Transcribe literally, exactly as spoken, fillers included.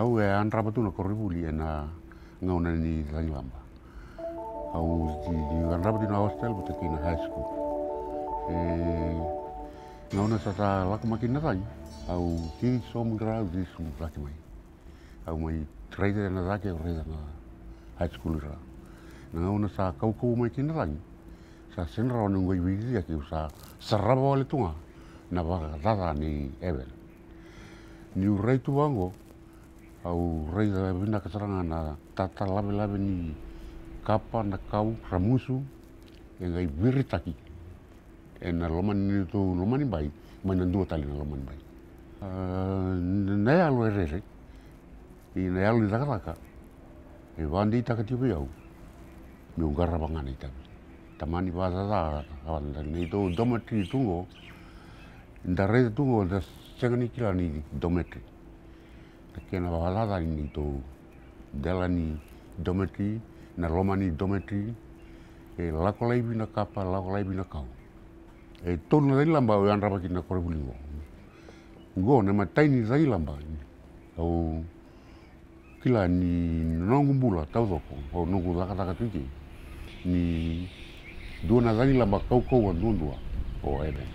Au e yadrava tu na koronivuli ena gauna ni cagilaba. Au yadrava tu na hostel vata kei na high school. E gauna sa sa lako mai kina na cagi, au cici sobu i ra, au cici sobu cake mai. Au mai raica na cake, au raica na high school i ra. Na gauna sa kaukau mai kina na cagi, sa sega rawa ni qai veici cake, au sa sarava wale tu ga na vakacaca ni Evan. Niu rai tu vaqo, au raica vinaka sara ga na tata lavelave ni kapa, na kau, ramusu, e qai viritaki ena loma ni neitou lomanibai mai na dua tale na lomanibai. A, na yalo e rere, i na yalo ni cakacaka e vakadeitaka tiko vei au meu qarava ga na itavi. Tamani vakacaca, a, na neitou dormitory tu qo, da raica tu qo, da sega ni kila ni dormitory. Na kena vakacaca ni neitou dela ni dormitory, na loma ni dormitory, e lako laivi na kapa, lako laivi na kau. E tolu na cagilaba au yadrava kina na koronivuli qo. Qo na imatai ni cagilaba au kila ni noqu bula taucoko, au noqu cakacaka tu i ke, ni dua na cagilaba kaukauwa duadua o Evan.